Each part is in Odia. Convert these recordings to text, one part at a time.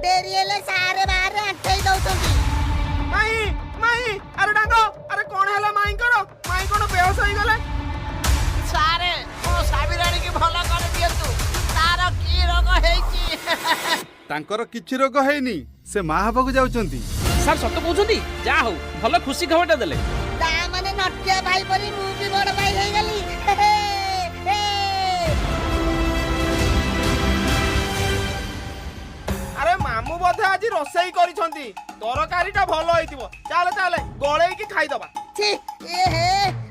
ଡେରି ହେଲେ ସାରେ ବାହାରେ ଆଣ୍ଠେଇ ଦଉଛନ୍ତି। ମାଇ, ମାଇ, ଆରେ ଡାଙ୍ଗ, ଆରେ କଣ ହେଲା ମାଇଙ୍କର? ମାଇ କଣ ବେହୋସ ହେଇଗଲେ? ସାରେ, ମୋ ସାବିରାଣୀକି ଭଲ କରିଦିଅନ୍ତୁ। ତାର କି ରୋଗ ହେଇଛି? ତାଙ୍କର କିଛି ରୋଗ ହେଇନି, ସେ ମା ହବାକୁ ଯାଉଛନ୍ତି। ସାର୍, ସତ କହୁଛନ୍ତି? ଯାହା ହଉ, ଭଲ ଖୁସି ଖବରଟା ଦେଲେ। ତା ମାନେ ନଟିଆ ଭାଇ ପରି ମୁଁ ବି ବଡ ଭାଇ ହେଇଗଲି। ହେ, ହେ। ଆରେ, ମାମୁଁ ବୋଧେ ଆଜି ରୋଷେଇ କରିଛନ୍ତି। ତରକାରୀଟା ଭଲ ହେଇଥିବ। ଚାଲେ ଚାଲେ, ଗଳେଇକି ଖାଇଦବା। ଛି, ଏ ହେ,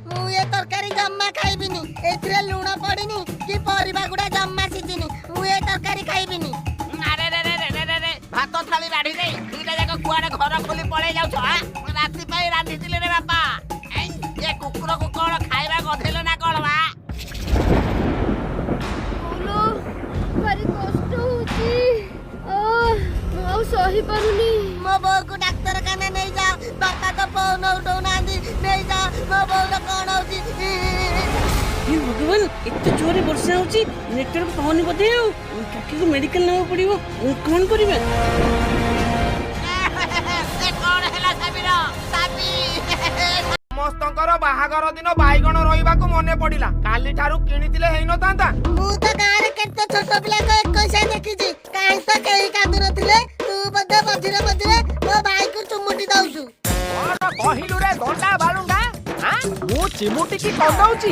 ମୁଁ ଏ ତରକାରୀ ଜମା ଖାଇବିନି। ଏଥିରେ ଲୁଣ ପଡିନି କି ପରିବା ଗୁଡା ଜମା ସିଝିନି। ମୁଁ ଏ ତରକାରୀ ଖାଇବିନି। ଆରେ ରେ ରେ ରେ ରେ ରେ ରେ, ଭାତ ଥାଳି ବାଢି ଦେଇ ଦିଟା ଯାକ କୁଆଡେ ଘର ଖୋଲି ପଳେଇ ଯାଉଛ? ଆଁ? ମୁଁ ରାତି ପାଇଁ ରାନ୍ଧିଥିଲି ରେ ବାପା। ଏଇ, ଏ କୁକୁରକୁ କଣ ଖାଇବା ଗଧେଇଲ ନା କଣ ବା? ବୋଉଲୋ, ଭାରି କଷ୍ଟ ହଉଛି। ମୁଁ ଆଉ ସହିପାରୁନି। ମୋ ବୋଉକୁ ଡାକ୍ତରଖାନା ନେଇଯାଅ। ବାପା ତ ଫୋନ ଉଠଉନାହାନ୍ତି। ନେଇଯାଅ, ମୋ ବୋଉର କଣ ହଉଛି? ହେ ଭଗବାନ, ଏତେ ଜୋରରେ ବର୍ଷା ହଉଛି, ନେଟୱାର୍କ ପାଉନି ବୋଧେ। ଆଉ କାକିକୁ ମେଡିକାଲ ନେବାକୁ ପଡିବ। କଣ କରିବା? ଏ କଣ ହେଲା ସାବିର? ସାବି! ସମସ୍ତଙ୍କର ବାହାଘର ଦିନ ବାଇଗଣ ରହିବାକୁ ମନେ ପଡିଲା। କାଲି ଠାରୁ କିଣିଥିଲେ ହେଇନଥାନ୍ତା? ମୁଁ ତ ଗାଁରେ କେତେ ଛୋଟ ପିଲାଙ୍କ 21 ଦେଖିଛି, କାହିଁ ତ କେହି କାନ୍ଦୁ ନଥିଲେ। ତୁ ବୋଧେ ମଝିରେ ମଝିରେ ମୋ ଭାଇକୁ ଚୁମୁଟି ଦଉଛୁ। କଣ କହିଲୁ ରେ ଗଣ୍ଡା ବାଳୁଙ୍ଗା? ଆଁ? ମୁଁ ଚିମୁଟିକି କନ୍ଦଉଛି?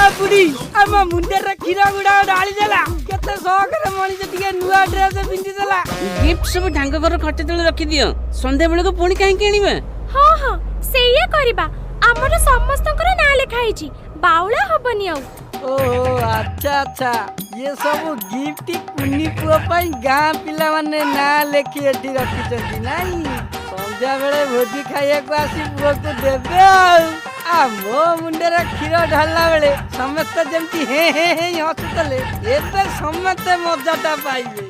ଆ ବୁଢୀ, ଆମ ମୁଣ୍ଡରେ କ୍ଷୀର ଗୁଡା ଢାଳିଦେଲା। କେତେ ସଖରେ ମଣିଷ ଟିକେ ନୂଆ ଡ୍ରେସ ପିନ୍ଧିଦେଲା। ଗିଫ୍ଟ ସବୁ ଢାଙ୍ଗ ଘର ଖଟ ତଳେ ରଖିଦିଅ। ସନ୍ଧ୍ୟା ବେଳକୁ ପୁଣି କାହିଁକି ଆଣିବା? ହଁ, ସେଇଆ କରିବା। ଆମର ସମସ୍ତଙ୍କର ନାଁ ଲେଖା ହେଇଛି, ବାଉଳା ହବନି ଆଉ। ଓହୋ, ଆଚ୍ଛା, ଇଏ ସବୁ ଗିଫ୍ଟ କୁନି ପୁଅ ପାଇଁ ଗାଁ ପିଲାମାନେ ନାଁ ଲେଖି ଏଠି ରଖିଛନ୍ତି ନାଇଁ? ସନ୍ଧ୍ୟା ବେଳେ ଭୋଜି ଖାଇବାକୁ ଆସି ପୁଅକୁ ଦେବେ। ଆଉ ମୋ ମୁଣ୍ଡରେ କ୍ଷୀର ଢାଳିଲା ବେଳେ ସମସ୍ତେ ଯେମିତି ହେ ହେ ହେ ହସୁଥିଲେ, ଏବେ ସମସ୍ତେ ମଜାଟା ପାଇବେ।